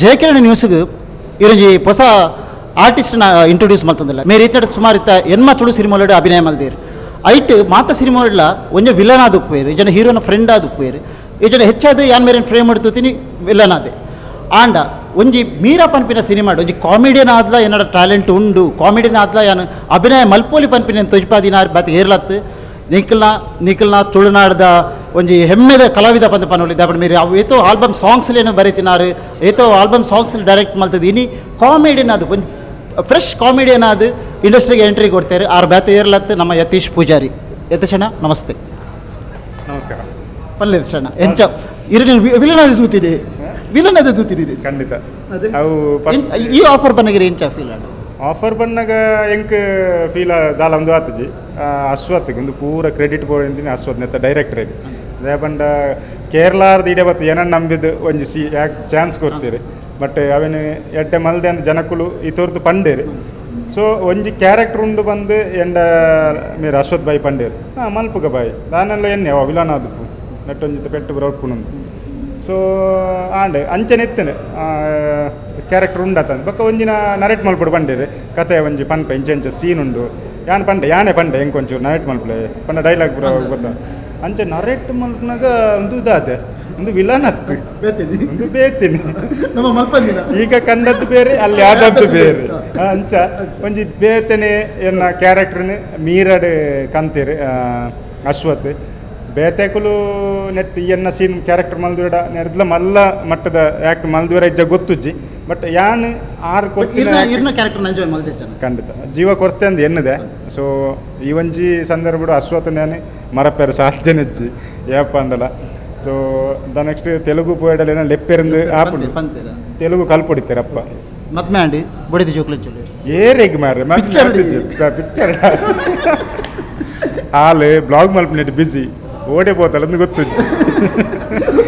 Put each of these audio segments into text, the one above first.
Jayakiran ನ್ಯೂಸ್ಗೆ ಇರಂಜಿ ಹೊಸ ಆರ್ಟಿಸ್ಟ್ನ introduce ಮಲ್ತೊಂದಿಲ್ಲ. ಮೇರ್ ಇತ್ತಡ ಸುಮಾರು ಇತ್ತ ಎನ್ಮ ತುಳು ಸಿನಿಮಾಲೋಡು ಅಭಿನಯ ಮಲ್ದೇರು. ಐಟ್ ಮಾತ ಸಿನಿಮಾಡ್ಲ ಒಂಜೆ ವಿಲನ್ ಆದ್ ಉಪ್ಪುವೆರ್, ಈ ಜನ ಹೀರೋನ ಫ್ರೆಂಡ್ ಆದ್ ಉಪ್ಪುವೆರ್. ಈ ಜನ ಹೆಚ್ಚಾದ ಯಾನ್ ಮೇರೆನ್ ಫ್ರೇಮ್ ತೂತೀನಿ ವಿಲನ್ ಆದೆ. ಆಂಡ ಒಂಜಿ ಮೀರಾ ಪನ್ಪಿನ ಸಿನಿಮಾಡ್ ಒಂಜಿ ಕಾಮಿಡಿಯನ್ ಆದ್ಲ ಎನ್ನಡ ಟ್ಯಾಲೆಂಟ್ ಉಂಡು, ಕಾಮಿಡಿಯನ್ ಆದ್ಲ ಯಾನ್ ಅಭಿನಯ ಮಲ್ಪೋಲಿ ಪನ್ಪಿನ ತೊಜಿಪಾದಿನ ಬಾತ್ ಏರ್ಲತ್ತು. ನಿಖಲ್ನ ನಿಖಲ್ನ ತುಳುನಾಡ್ದ ಒಂಜಿ ಹೆಮ್ಮೆದ ಕಲಾವಿದ ಪಂದ್ ಪನೊಲಿ. ದಾಪಣ ಮೇರಿ ಅವು ಏತೋ ಆಲ್ಬಮ್ ಸಾಂಗ್ಸ್ಲೇನು ಬರೀತಿನಾರು, ಏತೋ album songs direct ಮಲ್ತದ. ಇನಿ ಕಾಮಿಡಿಯನ್ ಅದು ಒಂಜಿ ಫ್ರೆಶ್ ಕಾಮಿಡಿಯನ್ ಆದ್ ಇಂಡಸ್ಟ್ರಿಗೆ ಎಂಟ್ರಿ ಕೊಡ್ತಾರೆ. ಆರ್ ಬ್ಯಾತ ಏರ್ಲತ್ತು ನಮ್ಮ ಯತೀಶ್ ಪೂಜಾರಿ. ಯತೀಶಣ್ಣ, ನಮಸ್ತೆ. ನಮಸ್ಕಾರ. ಪಲ್ಲೆ ಯತೀಶಣ್ಣ, ಎಂಚ ಇರು? ವಿಲನ್ ಅದೇ ತೂತಿರಿ, ವಿಲನ್ ಅದೇ ತೂತಿರಿ. ಖಂಡಿತ. ಅದೇ. ಅವು ಈ ಆಫರ್ ಬನ್ನಗಿರಿ ಎಂಚ ಫೀಲ್ ಆಂಡ್? ಆಫರ್ ಬಂದಾಗ ಎಂಕ್ ಫೀಲ್ ದಾಲ ಒಂದು ಆತಜಿ. ಅಶ್ವತ್ಗೆ ಒಂದು ಪೂರ ಕ್ರೆಡಿಟ್ ಬೋಡಿಂದಿನಿ, ಅಶ್ವಥ್ ನೆತ್ತ ಡೈರೆಕ್ಟ್ರಿಗೆ. ಪಂಡ ಕೇರಳಾರ್ದ ಇಡೆ ಬತ್ತು ಏನನ್ನ ನಂಬಿದ್ದು ಒಂಜಿ ಸಿ ಯಾಕೆ ಚಾನ್ಸ್ ಕೊಡ್ತೀರಿ. ಬಟ್ ಅವೇನು ಎಡ್ಡೆ ಮಲ್ದೆ ಅಂದ್ ಜನಕುಲು ಈ ತೋರ್ದು ಪಂಡೇರಿ. ಸೊ ಒಂಜಿ ಕ್ಯಾರೆಕ್ಟರ್ ಉಂಡು ಬಂದು ಎಂಡ ಮೇರ್ ಅಶ್ವಥ್ ಬಾಯಿ ಪಂಡೇರು, ಹಾಂ ಮಲ್ಪುಗ ಬಾಯಿ. ದಾನೆಲ್ಲ ಎನ್ನೆ ಅವ ವಿಲನ್ ಆದುಪ್ಪು ನೆಟ್ಟೊಂಜಿತ ಪೆಟ್ಟು ಪೂರ ಉಪ್ಪುನೊಂದು. ಸೊ ಆಂಡ್ ಅಂಚನೆ ಇತ್ತನೆ ಕ್ಯಾರೆಕ್ಟರ್ ಉಂಡತಂದು. ಬೊಕ್ಕ ಒಂಜಿನ ನರೇಟ್ ಮಲ್ಪೊಡು ಪಂಡೇರು. ಕತೆ ಒಂಜಿ ಪನ್ಪ, ಇಂಚ ಇಂಚ ಸೀನ್ ಉಂಡು. ಯಾನ್ ಪಂಡೆ, ಯಾನೆ ಪಂಡೆ, ಎಂಕ್ ಒಂಚೂರು ನರೇಟ್ ಮಲ್ಪಲೆ ಪಂಡ, ಡೈಲಾಗ್ ಪೂರ ಗೊತ್ತ. ಅಂಚೆ ನರೇಟ್ ಮಲ್ಪನಾಗ ಒಂದು ಇದಾದೆ, ಒಂದು ವಿಲನ್ ಅತ್ತು, ಒಂದು ಬೇತಿನಿ. ನಮ್ಮ ಮಲ್ಪಂದಿನ. ಈಗ ಕಂಡದ್ದು ಬೇರೆ, ಅಲ್ಲಿ ಆದದ್ದು ಬೇರೆ. ಅಂಚ ಒಂಜಿ ಬೇತನೆ ಎನ್ನ ಕ್ಯಾರೆಕ್ಟರ್ನ ಮೀರಡ್ ಕಂತೀರ್ ಅಶ್ವಥ್. ಬೇತೆಕುಲು ನೆಟ್ ಎನ್ನ ಸೀನ್ ಕ್ಯಾರೆಕ್ಟರ್ ಮಲ್ದುವೆಡ ನೆಡ್ಲ ಮಲ್ಲ ಮಟ್ಟದ ಆ್ಯಕ್ಟ್ ಮಲ್ದುವೆರ ಇಜ್ಜ ಗೊತ್ತುಜ್ಜಿ. ಬಟ್ ಯಾನ್ ಆರ್ ಕೊರ್ತಿನ ಇರ್ನ ಕ್ಯಾರೆಕ್ಟರ್ ಎಂಜಾಯ್ ಮಲ್ದೆ ಜನ. ಖಂಡಿತ, ಜೀವ ಕೊರ್ತೆ ಅಂದ್ ಎನ್ನುದೆ. ಸೊ ಈ ಒಂಜಿ ಸಂದರ್ಭಡು ಅಶ್ವಥ್ ನಾನು ಮರಪೇರ ಸಾಧ್ಯನೆಜ್ಜಿ ಏಪ ಅಂಡಲ. So the next Telugu ಪೋಯಡಲೇನ ಲೆಪ್ಪೆರಂದು ಆಪುಂಡು. ಪಂತೀರ. ತೆಲುಗು ಕಲ್ಪೊಡಿತ್ತೆರಪ್ಪ. ಮದ್ಮೆ ಆಂಡಿ, ಬಡಿದ ಜೋಕ್ಲು ಚೊಲ್ಲೇರು? ಏರೆಗ್ ಮಾರ್ರೆ. Picture. Picture ಹಾಲು ಬ್ಲಾಗ್ ಮಲ್ಪನೆಟ್ ಬಿಸಿ, ಓಡೆ ಪೋತಲ್ಲ ಅಂದ್ ಗೊತ್ತುಜ್ಜಿ.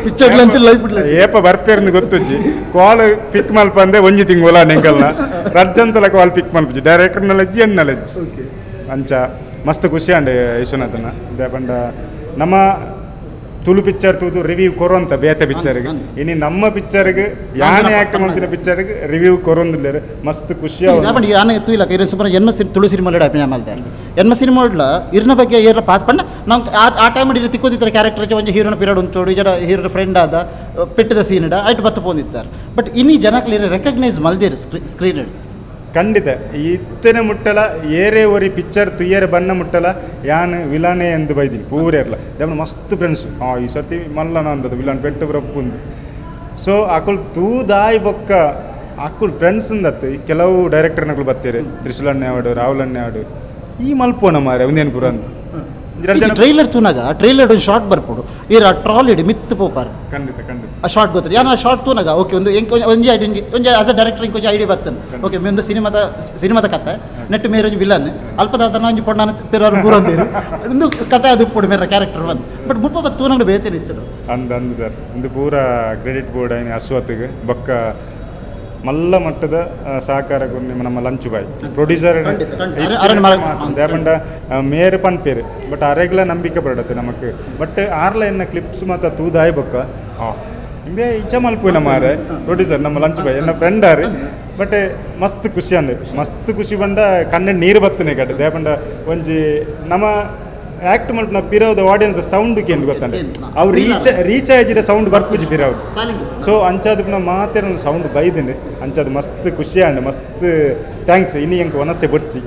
Picture lunch life. ಏಪ ಬರ್ಪೇರ್ಂದು ಗೊತ್ತುಜ್ಜಿ. ಕಾಲ್ ಪಿಕ್ ಮಲ್ಪಂದೆ ಒಂಜಿ ತಿಂಗುಲ ನಿಂಗಲ್ನ ರಜ್ಜಂತಲ ಕಾಲ್ ಪಿಕ್ ಮಲ್ಪುಜಿ. ಡೈರೆಕ್ಟರ್ ನಲೆಜ್ಜಿ, ಎನ್ ನಲೆಜ್ಜಿ. ಅಂಚ ಮಸ್ತ್ ಖುಷಿ ಅಂಡ್ ವಿಶ್ವನಾಥನ ಪಂಡ ನಮ್ಮ ತುಳು ಪಿಕ್ಚರ್ ತೂದು ರಿವ್ಯೂ ಕೊರುವಂತ ಬೇತೆ ಪಿಕ್ಚರ್ಗೆ. ಇನಿ ನಮ್ಮ ಪಿಕ್ಚರ್ಗೆ, ಯಾನೇ ಆಕ್ಟ್ ಮಾಡ್ತಿನ ಪಿಕ್ಚರ್ಗೆ ರಿವ್ಯೂ ಕೊರೊಂದಿಲ್ಲೇರು, ಮಸ್ತ್ ಖುಷಿ. ಪಂಡ ಯಾನ ತೂಯಿಲಕ ಇರ ಸುಮಾರು ಎನ್ಮ ತುಳು ಸಿನಿಮಾಲೋಡು ಅಭಿನಯ ಮಲ್ದಾರೆ. ಎನ್ಮ ಸಿನಿಮಾಡ್ಲ ಇರ್ನ ಬಗ್ಗೆ ಏರ್ಲ ಪಾತ್ ಪಂಡ ನಾವು ಆ ಆ ಟೈಮ್ ಇರ ತಿಕ್ಕೋದಿತ್ತರ ಕ್ಯಾರೆಕ್ಟರ್ ಒಂಜಿ ಹೀರೋನ ಪೀರಿಯಡ್ ಉಂಟೋಡು, ಈ ಜನ ಹೀರೋನ ಫ್ರೆಂಡ್ ಆದ ಪೆಟ್ಟದ ಸೀನ್ ಇಡ ಐಟ್ ಬತ್ತ ಪೋಂದಿತ್ತಾರೆ. ಬಟ್ ಇನಿ ಜನಕ್ಲು ಇರ ರೆಕಗ್ನೈಸ್ ಮಲ್ದೇರು ಸ್ಕ್ರೀನ್. ಖಂಡಿತ. ಇತ್ತನೆ ಮುಟ್ಟಲ ಏರೇ ಒರಿ ಪಿಕ್ಚರ್ ತುಯ್ಯರೆ ಬಣ್ಣ ಮುಟ್ಟಲ ಯಾನ್ ವಿಲಾನೆ ಎಂದು ಬೈದಿನಿ ಪೂರೇರ್ಲ. ದೇವನ ಮಸ್ತ್ ಫ್ರೆಂಡ್ಸ್, ಆ ಈ ಸರ್ತಿ ಮಲ್ಲನ ಅಂದದ್ದು ವಿಲಾನ್ ಪೆಟ್ಟು ಬರಪ್ಪುಂದು. ಸೊ ಅಕುಲು ತೂದಾಯ್ ಬೊಕ್ಕ ಅಕುಲು ಫ್ರೆಂಡ್ಸ್ ಅಂದತ್ತು. ಕೆಲವು ಡೈರೆಕ್ಟರ್ನಕುಲು ಬತ್ತೀರಿ, ತ್ರಿಶೂಲಣ್ಣೆ ಆವಡು, ರಾಹುಲಣ್ಣೆ ಆವಡು, ಈ ಮಲ್ಪೋಣ ಮಾರೆ ಒಂದೇನು ಪೂರ ಅಂತ ಒಂಜಿ ಜನ. ಟ್ರೈಲರ್ ತೂನಾಗ ಟ್ರೈಲರ್ ಒಂದು ಶಾರ್ಟ್ ಬರ್ಪುಡು, ಈರ ಟ್ರಾಲಿ ಇಡಿ ಮಿತ್ತು ಪೋಪಾರ್. ಖಂಡಿತ ಖಂಡಿತ. ಆ ಶಾರ್ಟ್ ಗೊತ್ತಿಲ್ಲ ಯಾನ. ಆ ಶಾರ್ಟ್ ತೂನಾಗ ಓಕೆ, ಒಂದು ಎಂಕ್ ಒಂಜಿ ಐಡಿ, ಒಂಜಿ as a director ಇಂಕೊಂಜಿ idea ಬರ್ತದೆ. ಓಕೆ, ಒಂದು ಸಿನಿಮಾದ ಸಿನಿಮಾದ ಕತೆ ನೆಟ್ ಮೇರೆ ಒಂಜಿ ವಿಲನ್ ಅಲ್ಪದಾತನ ಒಂಜಿ ಪೊಣ್ಣನ ಪಿರಾರು ಬೂರಂದೇರು ಒಂದು ಕತೆ ಅದು ಪೊಡು ಮೇರ ಕ್ಯಾರೆಕ್ಟರ್ ಬಂದು. ಬಟ್ ಮುಪ್ಪ ಬತ್ತು ತೂನಂಗಡ ಬೇತೇನೆ ಇತ್ತು. ಅಂದ್ ಅಂದ್ ಸರ್, ಒಂದು ಪೂರ ಕ್ರೆಡಿಟ್ ಬೋರ್ಡ್ ಐನ ಅಶ್ವತ್ಗೆ. ಬೊಕ್ಕ ಮಲ್ಲ ಮಟ್ಟದ ಸಹಕಾರ ಕೊರ್ನಿ ನಮ್ಮ ಲಂಚು ಬಾಯ್ ಪ್ರೊಡ್ಯೂಸರ್. ಖಂಡಿತ, ಖಂಡಿತ. ಅರೆನ ದೇಪಂಡ ಮೇರು ಪನ್ಪೇರು, ಬಟ್ ಅರೆಗ್ಲ ನಂಬಿಕೆ ಬರಡತ್ತೆ ನಮಕ್. ಬಟ್ ಆರ್ಲ ಎನ್ನ ಕ್ಲಿಪ್ಸ್ ಮಾತ ತೂದಾಯ್ ಬೊಕ್ಕ ಆ ಇಂಬೆ ಇಚ್ಛ ಮಲ್ಪುನ ಮಾರೆ. ಪ್ರೊಡ್ಯೂಸರ್ ನಮ್ಮ ಲಂಚ್ ಬಾಯ್ ಎನ್ನ ಫ್ರೆಂಡ್ ಆರು. ಬಟ್ ಮಸ್ತ್ ಖುಷಿ ಅಂದ್, ಮಸ್ತ್ ಖುಷಿ ಬಂಡ ಕಣ್ಣು ನೀರು ಬತ್ತನೆ ಕಟ್ಟೆ. ದೇಪಂಡ ಒಂಜಿ ನಮ್ಮ ಆಕ್ಟ್ ಮಲ್ಪುನ ಪಿರವುದ ಆಡಿಯನ್ಸ್ ಸೌಂಡ್ ಕೇಂದ್ರ ಗೊತ್ತಂಡೆ. ಅವು ರೀಚ್ ರೀಚ್ ಆಜಿಡ ಸೌಂಡ್ ಬರ್ಪುಜಿ ಪಿರವು. ಸೊ ಅಂಚಾದ ಮಾತೇರ ಸೌಂಡ್ ಬೈದಿನಿ. ಅಂಚಾದ ಮಸ್ತ್ ಖುಷಿ ಆಂಡ್, ಮಸ್ತ್ thanks. ಇನಿ ಎಂಕ್ ವನಸ್ಸೆ ಬೊಡ್ಚಿ.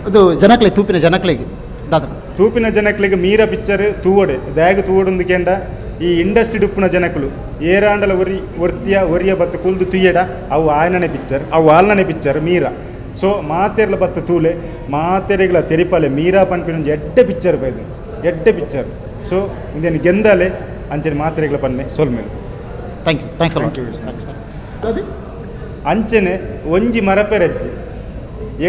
ಅದು ಜನಕ್ಲೆ, ತೂಪಿನ ಜನಕ್ಲೆಗ್ ದಾದ? ತೂಪಿನ ಜನಕ್ಲೆಗ್ ಮೀರ ಪಿಕ್ಚರ್ ತೂವಡೆ ದ್ಯಾಗ ತೂವಡೊಂದು ಕೇಂಡ. ಈ ಇಂಡಸ್ಟ್ರಿ ಉಪ್ಪುನ ಜನಕುಲು ಏರಾಂಡಲ ಒರಿ ಒರ್ತಿಯ ಒರಿಯ ಬತ್ತು ಕುಲ್ದು ತುಯ್ಯಡ ಅವು ಆಯನನೆ ಪಿಕ್ಚರ್, ಅವು ಆಲ್ನನೆ ಪಿಕ್ಚರ್ ಮೀರಾ. ಸೊ ಮಾತೆರ್ಲ ಬತ್ತು ತೂಲೆ, ಮಾತೆರೆಗ್ಲ ತೆರಿಪಾಲೆ. ಮೀರಾ ಪನ್ಪಿನ ಒಂಜಿ ಎಡ್ಡೆ ಪಿಕ್ಚರ್ ಬೈದು, ಎಡ್ಡೆ ಪಿಕ್ಚರ್. ಸೊ ಇಂದೇನು ಗೆಂದಾಲೆ ಅಂಚನೆ ಮಾತೆರೆಗ್ಲ ಪನ್ನೆ. ಸೊಲ್ಮೆಲು. Thank you, thanks. Thank you. Thanks. ಅಂಚನೆ ಒಂಜಿ ಮರಪೆರಜ್ಜಿ,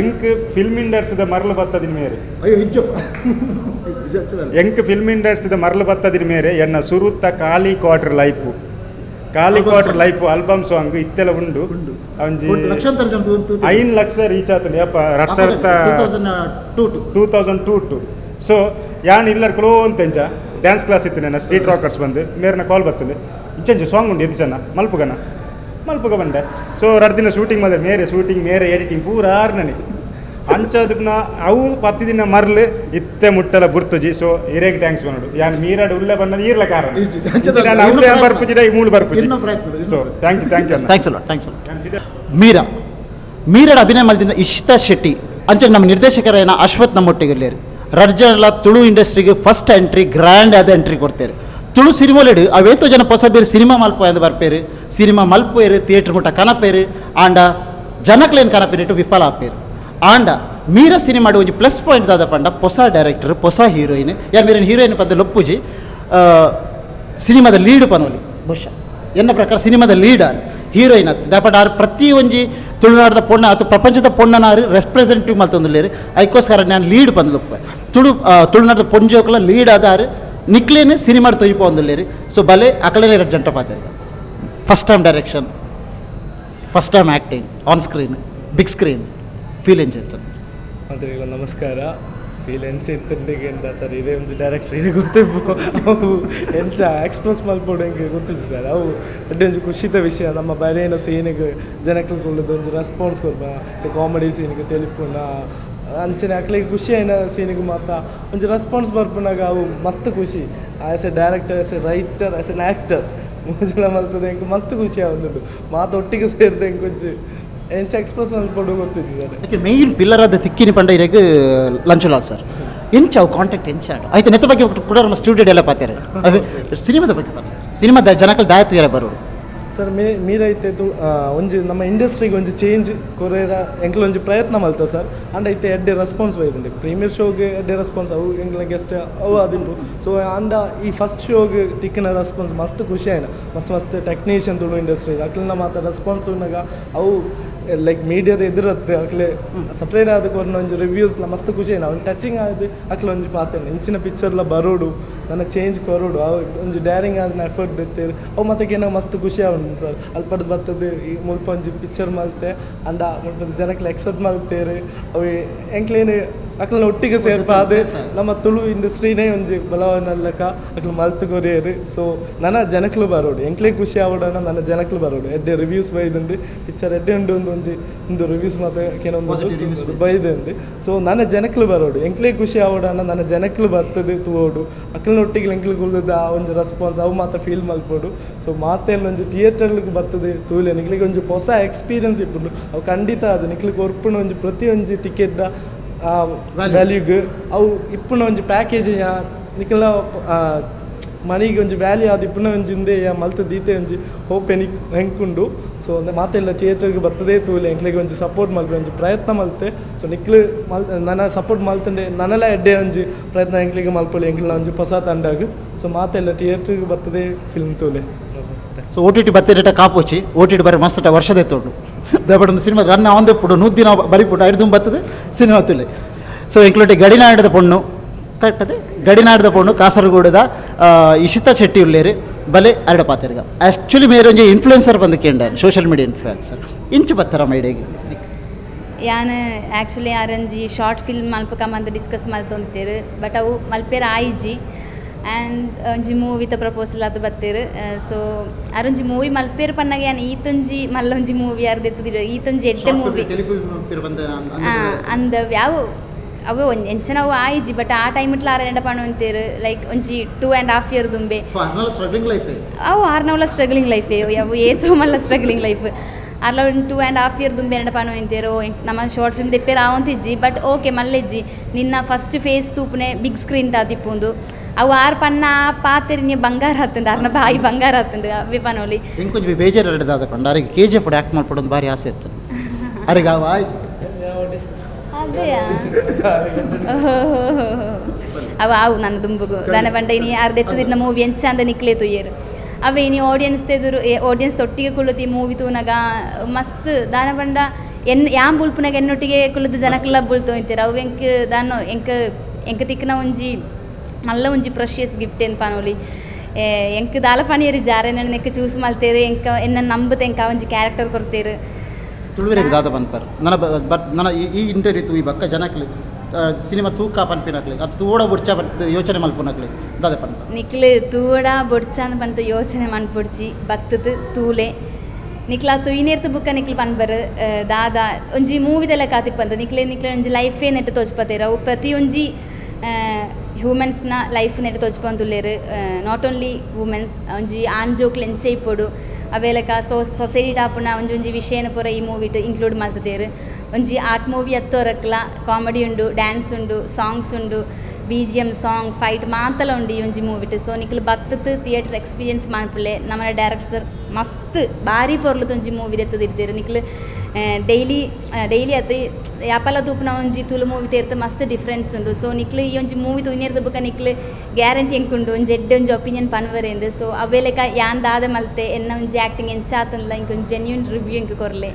ಎಂಕ್ ಫಿಲ್ಮ್ ಇಂಡಸ್ಟ್ರಿದ ಮರಳು ಬತ್ತದಿನ ಮೇರೆ. ಅಯ್ಯೋ, ಇಜ್ಜಪ್ಪ. ಎಂಕ್ ಫಿಲ್ಮ್ ಇಂಡಸ್ಟ್ರಿದ ಮರಳು ಬತ್ತದಿನ ಮೇರೆ ಎನ್ನ ಸುರುತ್ತ ಖಾಲಿ ಕ್ವಾರ್ಟರ್ ಲೈಫು, ಖಾಲಿ quarter life album song ಇತ್ತೆಲ್ಲ ಉಂಡು. ಒಂಜಿ ಲಕ್ಷಾಂತರ ಜನ 5 ಲಕ್ಷ ರೀಚ್ ಆತಂಡು ಯಪ್ಪ 2000 2022. 2022. ಸೊ ಯಾನ್ ಇಲ್ಲರ್ ಕ್ಲೋ ಅಂತ ಎಂಚ ಡ್ಯಾನ್ಸ್ ಕ್ಲಾಸ್ ಇತ್ತು ನನ್ನ, ಸ್ಟ್ರೀಟ್ ರಾಕರ್ಸ್ ಬಂದು ಮೇರ್ನ ಕಾಲ್ ಬರ್ತದೆ. ಇಂಚಂಚು ಸಾಂಗ್ ಉಂಡು ಎದಿಸನ ಮಲ್ಪುಗನ ಮಲ್ಪುಗ ಬಂಡೆ. ಸೊ 2 ದಿನ ಶೂಟಿಂಗ್ ಮಾಡಿದ್ರೆ ಮೇರೆ ಶೂಟಿಂಗ್ ಮೇರೆ ಎಡಿಟಿಂಗ್ ಪೂರ ಆರ್ನನೆ ಅಂಚದಪ್ನ ಅವು 10 ದಿನ ಮರ್ಲು ಇತ್ತೆ ಮುಟ್ಟಲ ಬುರ್ತುಜಿ. ಸೊ ಇರೇಗ್ thanks ಬಂದು ಯಾನ್ ಮೀರಾಡ್ ಉಳ್ಳೆ ಬಣ್ಣ ಈರ್ಲ ಕಾರಣ ನಾನು ಅವ್ರೆ ಬರ್ಪುಜಿ ಮೂಳು ಬರ್ಪುಜಿ. So thank you thank you thanks ಅಲ್ಲ thanks ಅಲ್ಲ. ಮೀರಾ ಮೀರಾಡ್ ಅಭಿನಯ ಮಲ್ದಿಂದ ಇಶಿತಾ ಶೆಟ್ಟಿ ಅಂಚೆ ನಮ್ಮ ನಿರ್ದೇಶಕರೇನ ಅಶ್ವಥ್ ನಮ್ಮೊಟ್ಟಿಗೆ ರಡ್ಜನಲ್ಲ ತುಳು ಇಂಡಸ್ಟ್ರಿಗೆ first entry grand ಆದ ಎಂಟ್ರಿ ಕೊಡ್ತಾರೆ. ತುಳು ಸಿನಿಮಾಲೆಡು ಅವೇತೋ ಜನ ಹೊಸ ಬೇರೆ ಸಿನಿಮಾ ಮಲ್ಪ ಎಂದು ಬರ್ಪೇರು, ಸಿನಿಮಾ ಮಲ್ಪೇರು, ಥಿಯೇಟ್ರ್ ಮುಟ್ಟ ಕನಪೇರು, ಆಂಡ ಜನಕ್ಲೇನು ಕನಪೇರಿಟ್ಟು ವಿಫಲ ಆಪೇರು. ಆಂಡ ಮೀರಾ ಸಿನಿಮಾಡು ಒಂಜಿ ಪ್ಲಸ್ ಪಾಯಿಂಟ್ ದಾದ ಪಂಡ ಹೊಸ ಡೈರೆಕ್ಟರ್ ಹೊಸ ಹೀರೋಯಿನ್ ಯಾರು ಮೀರಿನ ಹೀರೋಯಿನ್ ಪಂದ ಲೊಪ್ಪುಜಿ ಸಿನಿಮಾದ ಲೀಡ್ ಪನೋಲಿ ಬಹುಶಃ ಎನ್ನ ಪ್ರಕಾರ ಸಿನಿಮಾದ ಲೀಡರ್ ಹೀರೋಯಿನ್ ಅತ್ತ ದಾಪಂಡ ಆರು ಪ್ರತಿ ಒಂಜಿ ತುಳುನಾಡದ ಪೊಣ್ಣ ಅಥವಾ ಪ್ರಪಂಚದ ಪೊಣ್ಣನಾರು ರೆಪ್ರೆಸೆಂಟೇಟಿವ್ ಮಲ್ತೊಂದುಲ್ಲೇರು. ಐಕೋಸ್ಕರ ನಾನು ಲೀಡ್ ಪಂದ್ ತುಳು ತುಳುನಾಡದ ಪೊಂಜೋಕಲ ಲೀಡ್ ಆದಾರು ನಿಕ್ಲೇನೆ ಸಿನಿಮಾಡ್ ತೊಯ್ಪೊಂದುಲ್ಲೇರು. ಸೊ ಬಲೆ ಅಕಲೇನೆ 2 ಜಂಟ ಪಾತ್ರ. First time direction, first time acting on screen, big screen feel ಎಂಚ ಮಾತ್ರಿಗಳ ನಮಸ್ಕಾರ. ಫೀಲ್ ಎಂಚ ಇತ್ತಂಡಿಗೆ ಎಂತ ಸರ್ ಇದೇ ಒಂಜಿ ಡೈರೆಕ್ಟರ್ ಇದೇ ಗೊತ್ತಿಪ್ಪು ಅವು ಎಂಚ ಎಕ್ಸ್ಪ್ರೆಸ್ ಮಲ್ಪೊಡು ಎಂಕ್ ಗೊತ್ತಿತ್ತು ಸರ್. ಅವು ಎಡ್ಡೆ ಒಂಜಿ ಖುಷಿತ ವಿಷಯ. ನಮ್ಮ ಬರೇನ ಸೀನಿಗೆ ಜನಕ್ಲು ಕುಲ್ಲುದು ಒಂಜಿ ರೆಸ್ಪಾನ್ಸ್ ಕೊರ್ಪ ಕಾಮಿಡಿ ಸೀನಿಗೆ ತೆಲಿಪುನ ಅಂಚನೆ ಅಕ್ಲೆಗ್ ಖುಷಿ ಆಯಿನ ಸೀನಿಗೆ ಮಾತ ಒಂಜಿ ರೆಸ್ಪಾನ್ಸ್ ಬರ್ಪುನಾಗ ಅವು ಮಸ್ತ್ ಖುಷಿ. As a director, as a writer, as an actor ಮೋಜಲ ಮಲ್ತದೆ ಎಂಕ್ ಮಸ್ತ್ ಖುಷಿ ಆವೊಂದುಂಡು. ಮಾತ ಒಟ್ಟಿಗೆ ಸೇರಿದೆ ಎಂಕ್ ಒಂಜಿ ಎಂಚ ಎಕ್ಸ್ಪ್ರೆಸ್ ಮಲ್ಪೊಡು ಗೊತ್ತಿತ್ತು sir. Main pillar ಆದ ತಿಕ್ಕಿನಿ ಪಂಡ ಇರೆಗ್ ಲಂಚುಲಾಲ್ ಸರ್ ಎಂಚ ಅವು ಕಾಂಟ್ಯಾಕ್ಟ್ ಎಂಚ ಆಯ್ತು ನೆತ್ತ ಬಗ್ಗೆ ಕೂಡ ನಮ್ಮ ಸ್ಟುಡಿಯೋ ಎಲ್ಲ ಪಾತಾರೆ ಸಿನಿಮಾದ ಬಗ್ಗೆ ಬರ್ತಾರೆ ಸಿನಿಮಾದ ಜನಕಲ್ ದಾಯತ್ವ ಬರೋಡು ಸರ್. ಮೀರೈತೆ ಒಂಜಿ ನಮ್ಮ ಇಂಡಸ್ಟ್ರಿಗೆ ಒಂಜಿ ಚೇಂಜ್ ಕೊರೇರ ಎಂಕ್ಲ ಒಂಜಿ ಪ್ರಯತ್ನ ಮಲ್ತ ಸರ್. ಅಂಡ್ ಐತೆ ಎಡ್ಡೆ ರೆಸ್ಪಾನ್ಸ್ ಬೈದುಂಡು. ಪ್ರೀಮಿಯರ್ ಶೋಗೆ ಎಡ್ಡೆ ರೆಸ್ಪಾನ್ಸ್ ಅವು ಎಂಕ್ಲ ಗೆಸ್ಟ್ ಅವು ಅದಿಂಪು. ಸೊ ಅಂಡ ಈ ಫಸ್ಟ್ ಶೋಗೆ ತಿಕ್ಕಿನ ರೆಸ್ಪಾನ್ಸ್ ಮಸ್ತ್ ಖುಷಿ ಆಯ್ನ. ಮಸ್ತ್ ಮಸ್ತ್ ಟೆಕ್ನಿಷಿಯನ್ ತುಳು ಇಂಡಸ್ಟ್ರಿ ಅಕ್ಲನ ಮಾತ ರೆಸ್ಪಾನ್ಸ್ ತೂನಗ ಅವು ಲೈಕ್ ಮೀಡಿಯಾದ ಎದುರತ್ತೆ ಅಕ್ಲೆ ಸಪ್ರೇಟ್ ಆದ ಕೊರ್ನ ಒಂಜಿ ರಿವ್ಯೂಸ್ಲ ಮಸ್ತ್ ಖುಷಿ ಆಯ್ನ. ಅವ್ನು ಟಚಿಂಗ್ ಆದ್ ಅಕ್ಲ ಒಂಜಿ ಪಾತೆರ್ನ ಇಂಚಿನ ಪಿಕ್ಚರ್ಲ ಬರೋಡು ನನ್ನ ಚೇಂಜ್ ಕೊರೋಡು ಅವು ಒಂಜಿ ಡ್ಯಾರಿಂಗ್ ಆದಿನ ಎಫರ್ಟ್ ದೆತ್ತೇರು ಅವು ಮತ್ತೆ ಏನೋ ಮಸ್ತ್ ಖುಷಿ ಆವುಂಡು ಸರ್. ಅಲ್ಪಡ್ ಬರ್ತದೆ ಈ ಮುಲ್ಪ ಒಂಜಿ ಪಿಕ್ಚರ್ ಮಲ್ತೆ ಅಂಡ ಮುಲ್ಪದ ಜನಕ್ಲೆ ಎಕ್ಸೆಪ್ಟ್ ಮಲ್ತೇರು ಅವು ಎಂಕ್ಲೇನು ಅಕ್ಲನ ಒಟ್ಟಿಗೆ ಸೇರ್ಪಾದೆ ನಮ್ಮ ತುಳು ಇಂಡಸ್ಟ್ರಿನೇ ಒಂಜಿ ಬಲವನ್ನಲ್ಲಕ ಅಕ್ಲು ಮಲ್ತು ಕೊರಿಯರು. ಸೊ ನನ್ನ ಜನಕ್ಲು ಬರೋಡು ಎಂಕ್ಲೇ ಖುಷಿ ಆವಡನ ನನ್ನ ಜನಕ್ಲು ಬರೋಡು ಎಡ್ಡೆ ರಿವ್ಯೂಸ್ ಬೈದುಂಡು ಪಿಕ್ಚರ್ ಎಡ್ಡೆ ಉಂಡು ಒಂದು ಒಂಜಿ ಒಂದು ರಿವ್ಯೂಸ್ ಮಾತ ಕೆಲವೊಂದು ಬೈದುಂಡು. ಸೊ ನನ್ನ ಜನಕ್ಲು ಬರೋಡು ಎಂಕ್ಲೇ ಖುಷಿ ಆವಡನ ನನ್ನ ಜನಕ್ಲು ಬರ್ತದೆ ತೂವೋಡು ಅಕ್ಲನ ಒಟ್ಟಿಗೆ ಎಂಕ್ಲು ಕುಲ್ದದ ಆ ಒಂಜಿ ರೆಸ್ಪಾನ್ಸ್ ಅವು ಮಾತ ಫೀಲ್ ಮಲ್ಪೋಡು. ಸೊ ಮಾತೆಲ್ಲ ಒಂಜಿ ಥಿಯೇಟರ್ಗೆ ಬರ್ತದೆ ತೂಲೆ ನಿಕ್ಲಿಗೆ ಒಂಜಿ ಹೊಸ ಎಕ್ಸ್ಪೀರಿಯನ್ಸ್ ಇಪ್ಪುಂಡು. ಅವು ಖಂಡಿತ ಅದು ನಿಕ್ಲಿಗೆ ಕೊರ್ಪುಣ ಒಂಜಿ ಪ್ರತಿ ಒಂಜಿ ಟಿಕೆಟ್ದ ವ್ಯಾಲ್ಯೂಗ್ ಅವು ಇಪ್ಪುನ ಒಂಜಿ ಪ್ಯಾಕೇಜ್ ನಿಕ್ಲ ಮನಿಗೆ ಒಂಜಿ ವ್ಯಾಲ್ಯೂ ಅದು ಇಪ್ಪುನ ಒಂಜಿ ಇಂದೆ ಮಲ್ತು ದೀತೆ ಒಂಜಿ ಹೋಪ್ ಎನಿಕ್ ಹೆಂಕುಂಡು. ಸೊ ಮಾತೆಲ್ಲ ಥಿಯೇಟರ್ಗೆ ಬರ್ತದೆ ತೂಲೆ ಎಂಕ್ಲೆಗ್ ಒಂಜಿ ಸಪೋರ್ಟ್ ಮಲ್ಪೆ ಒಂಜಿ ಪ್ರಯತ್ನ ಮಲ್ತೆ. ಸೊ ನಿಕ್ಲು ಮಲ್ ನನ್ನ ಸಪೋರ್ಟ್ ಮಲ್ತಂಡೆ ನನಲ ಎಡ್ಡೆ ಒಂಜಿ ಪ್ರಯತ್ನ ಎಂಕ್ಲೆಗ್ ಮಲ್ಪೊಲಿ ಎಂಕ್ಲ ಒಂಜಿ ಹೊಸ ತಂಡಗ್. ಸೊ ಮಾತೆಲ್ಲ ಥಿಯೇಟರ್ಗೆ ಬರ್ತದೆ ಫಿಲ್ಮ್ ತೂಲೆ. So O T T ಬತ್ತಿರೇಟ ಕಾಪೋಚಿ O T T ಬರೀ ಮಸ್ತ್ ವರ್ಷದ ಎತ್ತುಂಡು ದಯಪಟ್ಟು ಒಂದು ಸಿನಿಮಾ ರನ್ ಆವಂದೆ ಪುಡು 100 ದಿನ ಬರಿಪುಡು ಐದು ಬರ್ತದೆ ಸಿನಿಮಾ ತುಲೆ. ಸೊ ಇಂಕ್ಲೂಡಿ ಗಡಿನಾಡದ ಪೊಣ್ಣು ಕರೆಕ್ಟ್ ಅದೇ ಗಡಿನಾಡದ ಪೊಣ್ಣು ಕಾಸರಗೋಡದ ಇಶಿತಾ ಶೆಟ್ಟಿ ಉಲ್ಲೇರು ಬಲೆ ಅರಡ ಪಾತೆರ್ಗ ಆ್ಯಕ್ಚುಲಿ ಮೇರೆ ಒಂಜಿ ಇನ್ಫ್ಲುಯೆನ್ಸರ್ ಬಂದು ಕೇಂಡ social media influencer ಇಂಚು ಬತ್ತರ ಮೈಡೆಗೆ ಯಾನ್ ಆ್ಯಕ್ಚುಲಿ ಆರಂಜಿ ಶಾರ್ಟ್ ಫಿಲ್ಮ್ ಮಲ್ಪಕಮಂತ ಡಿಸ್ಕಸ್ ಮಲ್ತೊಂತೇರು ಬಟ್ ಅವು ಮಲ್ಪೇರ್ ಆಯಿಜಿ ಆ್ಯಂಡ್ ಒಂಜಿ ಮೂವಿತ ಪ್ರಪೋಸಲ್ ಅದು ಬತ್ತೇರು. ಸೊ ಅರೊಂಜಿ ಮೂವಿ ಮಲ್ಪೇರು ಪನ್ನಗ ಯಾನ್ ಈತೊಂಜಿ ಮಲ್ಲೊಂಜಿ ಮೂವಿ ಅರ್ದೆತ್ತುದಿರ ಈತೊಂಜಿ ಎಡ್ಡೆ ಮೂವಿ ಅಂದ ಯಾವ ಅವು ಎಂಚನ ಅವು ಆಯಿಜಿ ಬಟ್ ಆ ಟೈಮ್ ಇಟ್ಲ ಆರ ಎಂಡ ಪಣೊಂತೇರು ಲೈಕ್ ಒಂಜಿ 2.5 ಇಯರ್ ದುಂಬೆ ಸ್ಟ್ರಗ್ಲಿಂಗ್ ಲೈಫ್ ಅವು ಆರ್ನವಲ ಸ್ಟ್ರಗ್ಲಿಂಗ್ ಲೈಫ್ ಅವು ಏತೋ ಮಲ್ಲ ಸ್ಟ್ರಗ್ಲಿಂಗ್ ಲೈಫ್ ಅರ್ಲ 2.5 ಇಯರ್ ದುಂಬೆ ಎಂಡ ಪಣೊಂತೇರು ನಮ್ಮ ಶಾರ್ಟ್ ಫಿಲ್ಮ್ ದೆಪ್ಪೇರು ಆವಂತಿಜ್ಜಿ ಬಟ್ ಓಕೆ ಮಲ್ಲೆಜ್ಜಿ ನಿನ್ನ ಫಸ್ಟ್ ಫೇಸ್ ತೂಪುನೆ ಬಿಗ್ ಸ್ಕ್ರೀನ್ ಟಾತಿಪ್ಪುಂದು ಅವು ಆರ್ ಪನ್ನ ಪಾತೆರಿನಿ ಬಂಗಾರ ಹತ್ತುಂಡು ಅರ್ನ ಬಾಯಿ ಬಂಗಾರ ಹತ್ತುಂಡು ಅವೇ ಪನೋಲಿ. ಇಂಕೊಂಚ ಬೇಜಾರು ದಾದ ಪಂಡ ಅರಿಗೆ K G F act ಮಲ್ಪಡೊಂದು ಭಾರಿ ಆಸೆ ಇತ್ತು ಅರಿಗೆ ಅವು ಆಯ್ತು ಅದೇ ಅವ ಅವು ನನ್ನ ದುಂಬುಗು ದಾನ ಪಂಡ ಇನಿ ಅರ್ಧೆತ್ತದಿನ ಮೂವಿ ಎಂಚ ಅಂದ ನಿಕ್ಲೆ ತುಯ್ಯರು ಅವೇ ಇನಿ ಆಡಿಯನ್ಸ್ ತೆದುರು ಆಡಿಯನ್ಸ್ ತೊಟ್ಟಿಗೆ ಕುಳ್ಳುತಿ ಮೂವಿ ತೂನಗ ಮಸ್ತ್ ದಾನ ಪಂಡ ಎನ್ ಯಾನ್ ಬುಲ್ಪುನಾಗ ಎನ್ನೊಟ್ಟಿಗೆ ಕುಳ್ಳುದು ಜನಕ್ಕೆಲ್ಲ ಬುಲ್ತು ಅಂತೀರ ಅವು ಎಂಕ್ ದಾನ ಎಂಕ್ ಎಂಕ್ ತಿಕ್ನ ಒಂಜಿ ಮಲ್ಲ ಒಂಜಿ ಪ್ರಶಿಯಸ್ ಗಿಫ್ಟ್ ಏನ್ ಪನೋಲಿ ಎಂಕ್ ದಾಲ ಪನಿಯರಿ ಜಾರೆ ನೆಕ್ ಚೂಸ್ ಮಲ್ತೇರು ಎಂಕ ಎನ್ನ ನಂಬುತ್ತೆ ಎಂಕ ಒಂಜಿ ಕ್ಯಾರೆಕ್ಟರ್ ಕೊಡ್ತೇರು. ತುಳುವೆರೆಗ್ ದಾದ ಪನ್ಪರ್ ನನ್ನ ಬಟ್ ನನ್ನ ಈ ಇಂಟರ್ವ್ಯೂ ಈ ಬಕ್ಕ ಜನಕ್ಲು Cinema ತೂಕ ಪನ್ಪಿನಕ್ಲೆ ಅದು ತೂಡ ಬುಡ್ಚ ಯೋಚನೆ ಮಲ್ಪುನಕ್ಲೆ ದಾದ ಪನ್ಪ? ನಿಕ್ಲು ತೂಡ ಬೊಡ್ಚಾನ್ ಪಂತ ಯೋಚನೆ ಮನ್ಪೊಡ್ಚಿ, ಬತ್ತದ ತೂಲೆ. ನಿಕ್ಲ ತುಯ್ನೇರ್ತು ಬುಕ್ಕ ನಿಕ್ಲು ಪನ್ಬರ್ ದಾದ ಒಂಜಿ ಮೂವಿದೆಲ್ಲ ಕಾತಿಪ್ಪಂತ ನಿಕ್ಲೆ ನಿಕ್ಲೆ ಒಂಜಿ ಲೈಫೇ ನೆಟ್ಟು ತೋಜ್ಪತೇರ್. ಅವು ಪ್ರತಿಯೊಂಜಿ ಹ್ಯೂಮನ್ಸ್ನ ಲೈಫ್ ನೆಟ್ಟು ತೋಜ್ಪೊಂದುಲ್ಲೆರ್, not only women's. ಒಂಜಿ ಆಣ್ ಜೋಕ್ಲು ಎಂಚ ಇಪ್ಪೊಡು ಅವೆಲಕ ಸೊಸೈಟಿ ಆಪುನ ಒಂಜಿ ಒಂಜಿ ವಿಷಯನ ಪೂರ ಈ ಮೂವಿಟ್ ಇನ್ಕ್ಲೂಡ್ ಮಲ್ತುದೆರ್. ಒಂಜಿ ಆರ್ಟ್ ಮೂವಿ ಅತ್ತೊರಕ್ಲ ಕಾಮಿಡಿ ಉಂಡು, ಡ್ಯಾನ್ಸ್ ಉಂಡು, ಸಾಂಗ್ಸ್ ಉಂಡು, BGM song fight ಮಾತಲ ಉಂಡು ಈ ಒಂಜಿ ಮೂವಿಟ್. ಸೊ ನಿಕ್ಲು ಬತ್ತತ್ ಥಿಯೇಟರ್ ಎಕ್ಸ್ಪೀರಿಯನ್ಸ್ ಮನ್ಪುಲೆ. ನಮ್ಮನ ಡೈರೆಕ್ಟರ್ ಸರ್ ಮಸ್ತ್ ಬಾರಿ ಪೊರ್ಲುದ ಒಂಜಿ ಮೂವಿ ದೆತ್ತದಿರ್ತೆರ್. ನಿಕ್ಲು ಡೈಲಿ ಡೈಲಿ ಅತ್ ಯಾಪಲ ತೂಪುನ ಒಂಜಿ ತುಳು ಮೂವಿ ತೇರ್ತು ಮಸ್ತ್ ಡಿಫ್ರೆನ್ಸ್ ಉಂಡು. ಸೊ ನಿಕ್ಲು ಈ ಒಂಜಿ ಮೂವಿ ತೂಯಿನೆರ್ದ್ ಬೊಕ ನಿಕ್ಲು ಗ್ಯಾರಂಟಿ ಎಂಕುಂಡು ಒಂಜಿ ಎಡ್ಡೆ ಒಂಜಿ ಒಪಿನಿಯನ್ ಪನ್ವರೆಂದು. ಸೊ ಅವೆಲೆಕ ಯಾನ್ ದಾದ ಮಲ್ತೆ, ಎನ್ನ ಒಂಜಿ ಆ್ಯಕ್ಟಿಂಗ್ ಎಂಚ ಆತನ್ಲ ಇಂಕ್ ಒಂಜಿ ಜೆನ್ಯೂನ್ ರಿವ್ಯೂ ಎಂಕ್ ಕೊರ್ಲೆ.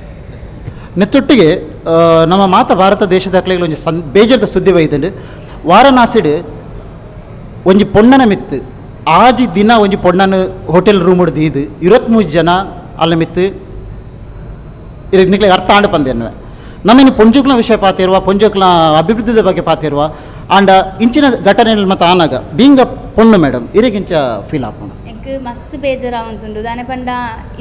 ನೆತ್ತೊಟ್ಟಿಗೆ ನಮ್ಮ ಮಾತ ಭಾರತ ದೇಶದ ಒಂಜಿ ಸನ್ ಬೇಜಾರ್ದ ಸುದ್ದಿ ಬೈದುಂಡು. ವಾರಣಾಸಿಡ್ ಒಂಜಿ ಪೊಣ್ಣನ ಮಿತ್ತು ಆಜಿ ದಿನ ಒಂಜಿ ಪೊಣ್ಣನ ಹೋಟೆಲ್ ರೂಮ್ ದೀದು 23 ಜನ ಅಲ್ಲ ಮಿತ್ತು ನಿಕ್ಲೆ ಅರ್ಥ ಆಂಡ ಪಂದೇನ್ವೆ. ನಮ್ಮ ಇನ್ನು ಪೊಂಜೋಕ್ಲ ವಿಷಯ ಪಾತಿರುವ, ಪೊಂಜೋಕ್ಲ ಅಭಿವೃದ್ಧಿದ ಬಗ್ಗೆ ಪಾತಿರುವ ಆಂಡ ಇಂಚಿನ ಘಟನೆ ಮತ್ತು ಆನಾಗ ಬೀಂಗ ಪೊಣ್ಣು ಮೇಡಮ್ ಇರೆಗಿಂಚ ಫೀಲ್ ಆಪುಂಡು? ಎಂಕ್ ಮಸ್ತ್ ಬೇಜಾರಾವಂತುಂಡು. ದಾನೆ ಪಂಡ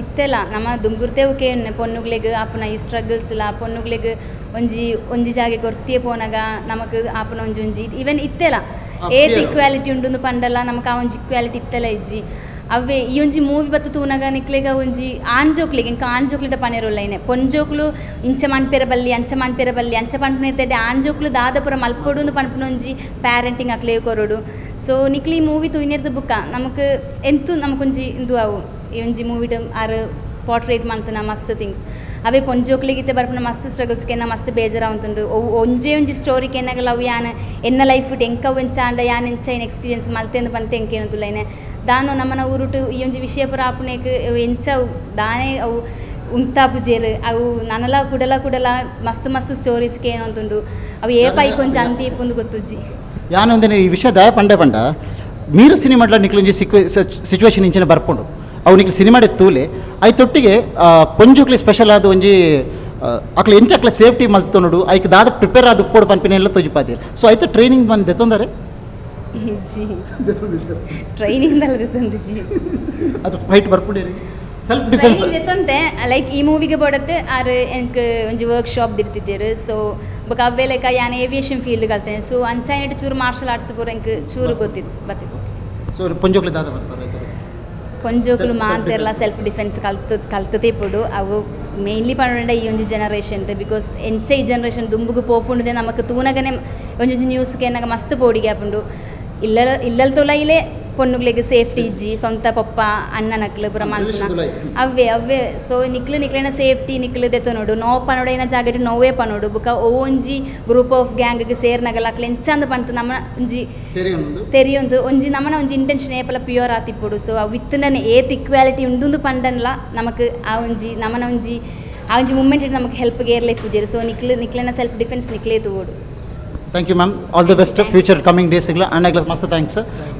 ಇತ್ತೆಲ ನಮ್ಮ ದುಂಬುರ್ತೇವಕ್ಕೆ ಪೊಣ್ಣುಗ್ಲೆಗ್ ಆಪುನ ಈ ಸ್ಟ್ರಗಲ್ಸ್ ಲ ಪೊಣ್ಣುಗ್ಲೆಗ್ ಒಂಜಿ ಒಂಜಿ ಜಾಗೆ ಕೊರ್ತಿಯೇ ಪೋನಾಗ ನಮಕ್ ಆಪುನ ಒಂಜಿ ಒಂಜಿ ಈವನ್ ಇತ್ತೆಲ ಏತ್ ಇಕ್ವಾಲಿಟಿ ಉಂಡು ಪಂಡಲ ನಮಕ್ ಆ ಒಂಜಿ ಇಕ್ವಾಲಿಟಿ ಇತ್ತೆಲ ಇಜ್ಜಿ. ಅವೇ ಈ ಒಂಜಿ ಮೂವಿ ಬತ್ತು ತೂನಗ ನಿಕ್ಲೆಗ ಒಂಜಿ ಆಣ್ ಜೋಕ್ಲೆಗ್ ಎಂಕ್ ಆಣ್ ಜೋಕ್ಲೆಡ ಪನೆರುಲ್ಲ ಇನೆ ಪೊಂಜೋಕ್ಲು ಇಂಚ ಮನ್ಪೆರ ಬಲ್ಲಿ ಅಂಚ ಮನ್ಪೆರ ಬಲ್ಲಿ ಅಂಚ ಪನ್ಪುನ ಆಣ್ ಜೋಕ್ಲು ದಾದ ಪೂರ ಮಲ್ಪೊಡು ಅಂದ್ ಪನ್ಪುನ ಒಂಜಿ ಪ್ಯಾರೆಂಟಿಂಗ್ ಅಕ್ಲೆ ಕೊರೊಡು. ಸೊ ನಿಕ್ಲಿ ಈ ಮೂವಿ ತೂಯಿನೆರ್ದ್ ಬುಕ್ಕ ನಮಕ್ ಎಂತು ನಮಕೊಂಜಿ ಇಂದು ಅವು ಈ ಒಂಜಿ ಮೂವಿಡ್ ಆರ್ ಪೋರ್ಟ್ರೇಟ್ ಮಲ್ತನ ಮಸ್ತ್ ಥಿಂಗ್ಸ್ ಅವೇ ಪೊಂಜೋಕ್ಲೆಗ್ ಇತ್ತೆ ಬರ್ಪುನ ಮಸ್ತ್ ಸ್ಟ್ರಗಲ್ಸ್ ಕೆನ್ನ ಮಸ್ತ್ ಬೇಜಾರಾವಂತುಂಡು. ಒಂಜೇ ಒಂಜಿ ಸ್ಟೋರಿ ಕೆನ್ನಗಲ ಅವು ಯಾನ್ ಎನ್ನ ಲೈಫ್ ಎಂಕವು ಎಂಚ ಆಂಡ ಯಾನ್ ಎಂಚ ಏನ್ ಎಕ್ಸ್ಪೀರಿಯನ್ಸ್ ಮಲ್ತೆಂದು ಪಂತ ಎಂಕೇನು ತುಲೈನೆ ದಾನು ನಮ್ಮನ ಊರುಟು ಈ ಒಂಜಿ ವಿಷಯ ಪೂರ ಆಪುನೇಕ್ ಎಂಚ ದಾನೆ ಅವು ಉಂತಾಪುಜೇರು ಅವು ನನಲ ಕುಡಲ ಕುಡಲ ಮಸ್ತ್ ಮಸ್ತ್ ಸ್ಟೋರೀಸ್ ಕೇನೊಂತುಂಡು. ಅವು ಏ ಪೈಕ್ ಒಂಜಿ ಅಂತಿ ಇಪ್ಪುಂದು ಗೊತ್ತುಜ್ಜಿ. ಯಾನ್ ಒಂದಿನ ಈ ವಿಷಯ ದಾಯ ಪಂಡೆ ಪಂಡ ಮೀರು ಸಿನಿಮಾಡ್ಲ ನಿಕ್ಲೊಂಜಿ ಸಿಚುವೇಶನ್ ಇಂಚಿನ ಬರ್ಪುಂಡು ಅವು ನಿಕ್ಲು ಸಿನಿಮಾಡೆ ತೂಲೆ ಐತೊಟ್ಟಿಗೆ ಪೊಂಜೋಕ್ಲಿ ಸ್ಪೆಷಲ್ ಆದ ಒಂಜಿ ಅಕ್ಲೆ ಎಂಚ ಅಕ್ಲೆ ಸೇಫ್ಟಿ ಮಲ್ತೊನುಡು ಐಕ್ ದಾದ ಪ್ರಿಪೇರ್ ಆದ್ ಉಪ್ಪೊಡು ಪನ್ಪಿನ ಎಲ್ಲ ತೋಜಿಪಾದಿರ್. ಸೊ ಐತ ಟ್ರೈನಿಂಗ್ ಬಂದು ದೆತ್ತೊಂದರೆ ಇಜ್ಜಿ, ಟ್ರೈನಿಂಗ್ ದಲ್ಲ ದೆತ್ತೊಂದಿಜ್ಜಿ. ಅದು ಫೈಟ್ ಬರ್ಪುಂಡೇರಿ self defence training ದೆತ್ತೊಂತೆ like ಈ ಮೂವಿಗೆ ಬೋಡತ್ತೆ ಆರ್ ಎಂಕ್ ಒಂಜಿ ವರ್ಕ್ ಶಾಪ್ ದಿರ್ತಿದ್ದೇರು. ಸೊ ಬೊಕ ಅವ್ವೆ ಲೈಕ್ ಯಾನ್ ಏವಿಯೇಷನ್ ಫೀಲ್ಡ್ ಕಲ್ತೇನೆ. ಸೊ ಅಂಚಾಯಿನೆಟ್ ಚೂರು ಮಾರ್ಷಲ್ ಆರ್ಟ್ಸ್ ಪೂರ ಎಂಕ್ ಚೂರು ಗೊತ್ತಿತ್ತು ಬತ್ತಿತ್ತು. ಸೊ ಪೊಂಜೋಕ್ಲಿ ದಾದ ಬರ್ಪರ? ಪೊಂಜೋಕ್ಲು ಮಾತೆರ್ಲ ಸೆಲ್ಫ್ ಡಿಫೆನ್ಸ್ ಕಲ್ತು ಕಲ್ತದೇ ಪೊಡು. ಅವು ಮೇನ್ಲಿ ಪಂಡ ಈ ಒಂಜಿ ಜನರೇಷನ್ because ಎಂಚ ಈ ಜನರೇಷನ್ ದುಂಬುಗು ಪೋಪುಂಡುದೆ ನಮಕ್ ತೂನಗನೆ ಒಂಜೊಂಜಿ ನ್ಯೂಸ್ ಕೇನಗ ಮಸ್ತ್ ಪೋಡಿಗೆ ಆಪುಂಡು. ಇಲ್ಲ ಇಲ್ಲಲ್ ತುಲೈಲೆ ಪೊಣ್ಣುಗ್ಲೆಗ್ ಸೇಫ್ಟಿ ಇಜ್ಜಿ, ಸ್ವಂತ ಪಪ್ಪ ಅಣ್ಣನಕ್ಲು ಪೂರ ಮಲ್ಪುನ ಅವೇ ಅವೇ. ಸೊ ನಿಕ್ಲು ನಿಕ್ಲೆನ ಸೇಫ್ಟಿ ನಿಕ್ಲು ದೆತ್ತೊನೊಡು, ನೋವು ಪನೊಡು ಏನ ಜಾಗಟ್ ನೋವೇ ಪನೊಡು. ಬೊಕ ಒಂಜಿ ಗ್ರೂಪ್ ಆಫ್ ಗ್ಯಾಂಗ್ ಸೇರ್ನಗಲ ಅಕ್ಲು ಎಂಚಂದ್ ಪಂತ ನಮ್ಮ ಒಂಜಿ ತೆರಿಯೊಂದು ಒಂಜಿ ನಮ್ಮನ ಒಂಜಿ ಇಂಟೆನ್ಷನ್ ಏಪಲ ಪ್ಯೂರ್ ಆತಿಪ್ಪೊಡು. ಸೊ ಅವು ಇತ್ತುಂಡನೆ ಏತ್ ಇಕ್ವಾಲಿಟಿ ಉಂಡುಂದು ಪಂಡನ್ಲ ನಮಕ್ ಆ ಒಂಜಿ ನಮ್ಮನ ಒಂಜಿ ಆ ಒಂಜಿ ಮೂಮೆಂಟ್ ನಮಕ್ ಹೆಲ್ಪ್ ಗೇರ್ಲೆ ಪೂಜೆರ್. ಸೊ ನಿಕ್ಲು ನಿಕ್ಲೆನ ಸೆಲ್ಫ್ ಡಿಫೆನ್ಸ್ ನಿಕ್ಲೇ ತೂವೊಡು. Thank you ma'am, all the best future coming days ಅಣ್ಣಗ್ಲ ಮಸ್ತ್ thanks,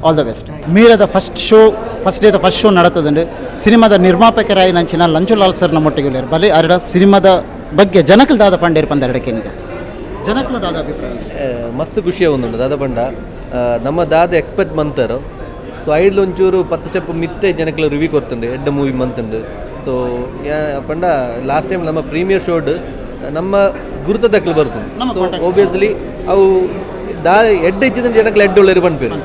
all the best. ಮೀರದ first show first ಡೇದ first show ನಡತದಂಡು ಸಿನಿಮಾದ ನಿರ್ಮಾಪಕರಾಯಿ ನಂಚಿನ ಲಂಚುಲಾಲ್ ಸರ್ ನಮ್ಮೊಟ್ಟಿಗೆ ಉಲ್ಲೇರು. ಬಲೆ ಅರಡ ಸಿನಿಮಾದ ಬಗ್ಗೆ ಜನಕಲ್ ದಾದ ಪಂಡೇರ್ ಪಂದ ಎರಡಕ್ಕೇನಿಗ ಜನಕಲ್ ದಾದ ಅಭಿಪ್ರಾಯ? ಮಸ್ತ್ ಖುಷಿಯ ಒಂದುಂಡು ದಾದ ಪಂಡ ನಮ್ಮ ದಾದ ಎಕ್ಸ್ಪೆಕ್ಟ್ ಮಂತರು. ಸೊ ಐಡ್ಲು ಒಂಚೂರು 10 ಸ್ಟೆಪ್ ಮಿತ್ತೆ ಜನಕಲ್ ರಿವ್ಯೂ ಕೊರ್ತುಂಡು ಎಡ್ಡ ಮೂವಿ ಮಂತುಂಡು. ಸೊ ಪಂಡ ಲಾಸ್ಟ್ ಟೈಮ್ ನಮ್ಮ ಪ್ರೀಮಿಯರ್ ಶೋಡ್ ನಮ್ಮ ಗುರುತದಕ್ಲು ಬರ್ಪುಂಡು. ಸೊ ಒಬ್ವಿಯಸ್ಲಿ ಅವು ದಾ ಎಡ್ಡೆ ಇಚ್ಚಿದ ಜನಕ್ಲು ಎಡ್ಡೆ ಉಳ್ಳೇರು ಪನ್ಪೇರು.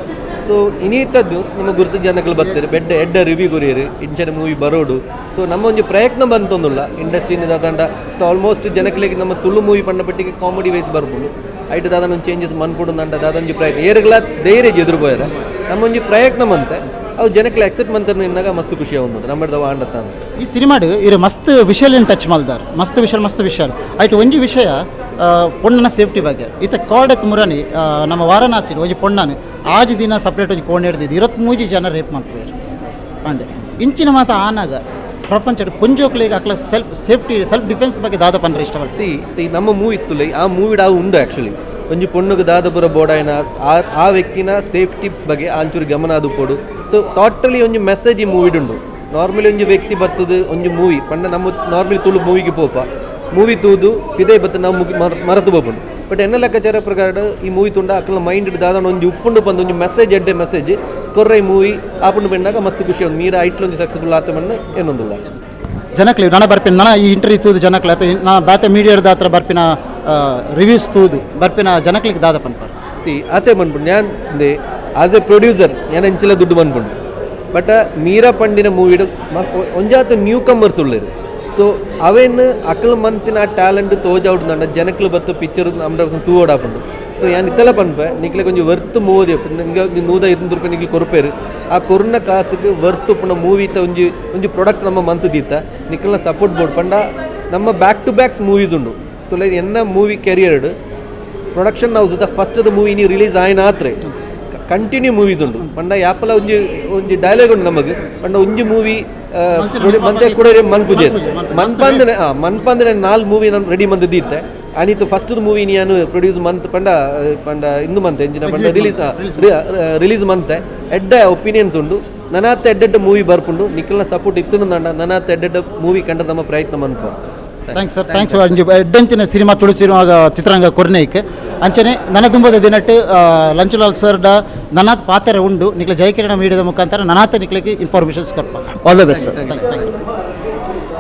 ಸೊ ಇನೀತದ್ದು ನಮ್ಮ ಗುರುತು ಜನಕ್ಲು ಬರ್ತಾರೆ ಬೆಡ್ಡ ಎಡ್ಡ ರಿವ್ಯೂ ಕೊರಿಯರು ಇಂಚಿನ ಮೂವಿ ಬರೋಡು. ಸೊ ನಮ್ಮ ಒಂಜಿ ಪ್ರಯತ್ನ ಬಂತೊಂದುಲ್ಲ ಇಂಡಸ್ಟ್ರಿನ ದಾದಂಡ ಆಲ್ಮೋಸ್ಟ್ ಜನಕ್ಲೆಗ್ ನಮ್ಮ ತುಳು ಮೂವಿ ಪಂಡ ಪಟ್ಟಿಗೆ ಕಾಮಿಡಿ ವೈಸ್ ಬರ್ಪುಂಡು. ಐಟ್ ದಾದ ಒಂಜಿ ಚೇಂಜಸ್ ಮನ್ಪುಡು ಅಂಡ ದಾದ ಒಂಜಿ ಪ್ರಯತ್ನ ಏರುಗಳ ಧೈರ್ಯ ಎದುರು ಪೋಯರ ನಮ್ಮ ಒಂಜಿ ಪ್ರಯತ್ನ ಮಂತೆ ಅವು ಜನಕ್ಲೆ ಅಕ್ಸೆಪ್ಟ್ ಮಂತರ್ ನಿನ್ನಾಗ ಮಸ್ತ್ ಖುಷಿ ಆവുಂದು ನಮ್ಮದ ಆಂಡತ್ತ. ಈ ಸಿನಿಮಾಡ್ ಇರು ಮಸ್ತ್ ವಿಷಯ ಟಚ್ ಮಲ್ದಾರ್, ಮಸ್ತ್ ವಿಷಯ ಮಸ್ತ್ ವಿಷಯ ಐಟ್ ಒಂಜಿ ವಿಷಯ ಪೊಣ್ಣನ ಸೇಫ್ಟಿ ಬಗ್ಗೆ. ಈತ ಕಾರ್ಡ್ ಮುರನಿ ನಮ್ಮ ವಾರಣಾಸಿ ಒಂಜಿ ಪೊಣ್ಣನ ಆಜಿ ದಿನ ಸಪ್ರೇಟ್ ಒಂಜಿ ಕೋಣೆ ಹಿಡ್ದಿದ್ದು 23 ಜನ ರೇಪ್ ಮಾಡ್ತಿದ್ದಾರೆ ಅಂಡೆ ಇಂಚಿನ ಮಾತ ಆನಾಗ ಪ್ರಪಂಚ ಪೊಂಜೋಕ್ಲೆಗ್ ಅಕ್ಲ self safety self defence ಬಗ್ಗೆ ದಾದ ಪಂಡ್ರೆ ಇಷ್ಟಪಡ್ತೀನಿ. ಸಿ ನಮ್ಮ ಮೂವಿ ಇತ್ತುಲ್ಲ ಆ ಮೂವಿಡ್ ಆ ಉಂಡು ಆ್ಯಕ್ಚುಲಿ ಒಂಜಿ ಪೊಣ್ಣುಗ್ ದಾದಪುರ ಬೋಡಾಯಿನ ಆ ವ್ಯಕ್ತಿನ ಸೇಫ್ಟಿ ಬಗ್ಗೆ ಆಂಚೂರು ಗಮನ ಅದು ಪೋಡು. ಸೊ ಟೋಟಲಿ ಒಂಜಿ ಮೆಸೇಜ್ ಈ ಮೂವಿಡ್ ಉಂಡು. ನಾರ್ಮಲಿ ಒಂಜಿ ವ್ಯಕ್ತಿ ಬತ್ತದು ಒಂಜಿ ಮೂವಿ ಪಂಡ ನಮ್ಮ ನಾರ್ಮಲಿ ತುಳು ಮೂವಿಗೆ ಪೋಪ ಮೂವಿ ತೂದು ಪಿದೈ ಬತ್ತ ನಾವು ಮುಗಿ ಮರತು ಬೋಪುಂಡು. ಬಟ್ ಎನ್ನ ಲೆಕ್ಕಾಚಾರ ಪ್ರಕಾರ ಈ ಮೂವಿ ತುಂಡ ಅಕ್ಕಲ ಮೈಂಡ್ ದಾದನ ಒಂಜಿ ಉಪ್ಪುಂಡು ಪಂದ್ ಒಂಜಿ ಮೆಸೇಜ್, ಎಡ್ಡೆ ಮೆಸೇಜ್ ಕೊರ್ರ ಈ ಮೂವಿ ಆಪುಂಡು ಬೆಂಡಾಗ ಮಸ್ತ್ ಖುಷಿ. ಒಂದು ಮೀರ ಐಟ್ಲ ಒಂಜಿ ಸಕ್ಸಸ್ಫುಲ್ ಆತ ಮಣ್ಣು ಏನೊಂದಿಲ್ಲ. ಜನಕ್ಲೆ ನನ ಬರ್ಪಿನ, ನನ ಈ ಇಂಟರ್ವ್ಯೂ ತೂದು ಜನಕ್ಲೆ ಅಥವಾ ನಾ ಬಾತೆ ಮೀಡಿಯಾದ ಹತ್ರ ಬರ್ಪಿನ ರಿವ್ಯೂಸ್ ತೂದು ಬರ್ಪಿನ ಜನಕ್ಲಿಗೆ ದಾದ ಪನ್ಪಾರ? ಸಿ, ಆತೆ ಮನ್ಪುಂಡು. ഞാൻ ಆಸ್ ಎ ಪ್ರೊಡ್ಯೂಸರ್ ഞാൻ ಎಂಚಿಲ ದುಡ್ಡು ಮನ್ಪುಂಡು. ಬಟ್ ಮೀರಾ ಪಂಡಿನ ಮೂವಿಡ್ ಒಂಜಾತ ನ್ಯೂ ಕಮರ್ಸ್ ಉಳ್ಳೇರು. ಸೊ ಅವೇನ್ ಅಕಲ್ ಮಂತಿನ ಆ ಟ್ಯಾಲೆಂಟ್ ತೋಜಾವುಡು ಜನಕ್ಲು ಬತ್ತು ಪಿಕ್ಚರ್ ನಮ್ಮ ತೂವೋಡಾಪುಂಡು. ಸೊ ಯಾನ್ ಇತ್ತೆಲ್ಲ ಪನ್ಪೆ, ನಿಕ್ಲೆ ಕೊಂಚ ವರ್ತ್ ಮೂವಿ. ನಿಂಗೆ 120 ರೂಪಾಯಿ ನಿಕ್ಲೆ ಕೊರ್ಪೇರು. ಆ ಕೊರ್ನ ಕಾಸುಗೆ ವರ್ತ್ ಉಪ್ಪುನ ಮೂವಿತ ಒಂಜಿ ಒಂಜಿ ಪ್ರಾಡಕ್ಟ್ ನಮ್ಮ ಮಂತ್ ದೀತ. ನಿಕ್ಲೆನ ಸಪೋರ್ಟ್ ಬೋರ್ಡ್ ಪಂಡ ನಮ್ಮ ಬ್ಯಾಕ್ ಟು ಬ್ಯಾಕ್ಸ್ ಮೂವೀಸ್ ಉಂಡು ತುಲೆ. ಎನ್ನ movie career production house the first the movie ನೀ ರಿಲೀಸ್ ಆಯ್ನ ಆತ್ರೆ ಕಂಟಿನ್ಯೂ ಮೂವೀಸ್ ಉಂಡು. ಪಂಡ ಯಾಪಲ ಒಂಜಿ ಒಂಜಿ ಡೈಲಾಗ್ ಉಂಡು ನಮಗೆ, ಪಂಡ ಒಂಜಿ ಮೂವಿ ಮಂತೆ ಕೂಡ ಮನ್ಪುಜೆ ಮನ್ಪಂದನೆ ಮನ್ಪಂದನೆ ನಾಲ್ ಮೂವಿ ನಾನು ರೆಡಿ ಮಂತ್ ದೀತೆ. ಅನಿತು ಫಸ್ಟ್ ಮೂವಿ ನಾನು ಪ್ರೊಡ್ಯೂಸ್ ಮಂತ್ ಪಂಡ ಪಂಡ ಇಂದು ಮಂತೆ ಎಂಜಿನ ಪಂಡ ರಿಲೀಸ್ ರಿಲೀಸ್ ಮಂತೆ. ಎಡ್ಡೆ ಒಪಿನಿಯನ್ಸ್ ಉಂಡು. ನನಾತ್ ಎಡ್ಡೆಡ್ಡ ಮೂವಿ ಬರ್ಪುಂಡು. ನಿಖಲ್ನ ಸಪೋರ್ಟ್ ಇತ್ತು ನನಾತ್ ಎಡ್ಡೆಡ್ಡ ಮೂವಿ ಕಂಡ ನಮ್ಮ ಪ್ರಯತ್ನ ಮನ್ಪ. Thanks sir, thanks. ಒಂಜಿ ಎಡ್ಡೆಂಚಿನ ಸಿನಿಮಾ ತುಳು ಸಿನಿಮಾ ಚಿತ್ರರಂಗ ಕೊರ್ನೇಕ್. ಅಂಚನೆ ನನ್ನ ದುಂಬದ ದಿನಟ್ಟು ಲಂಚುಲಾಲ್ ಸರ್ಡ ನನಾತ್ ಪಾತ್ರ ಉಂಡು. ನಿಕ್ಲೆ ಜಯಕಿರಣ ಮೀಡಿಯಾದ ಮುಖಾಂತರ ನನಾತ ನಿಕ್ಲೆಗೆ informations ಕೊರ್ಪ. All the best sir. Thanks.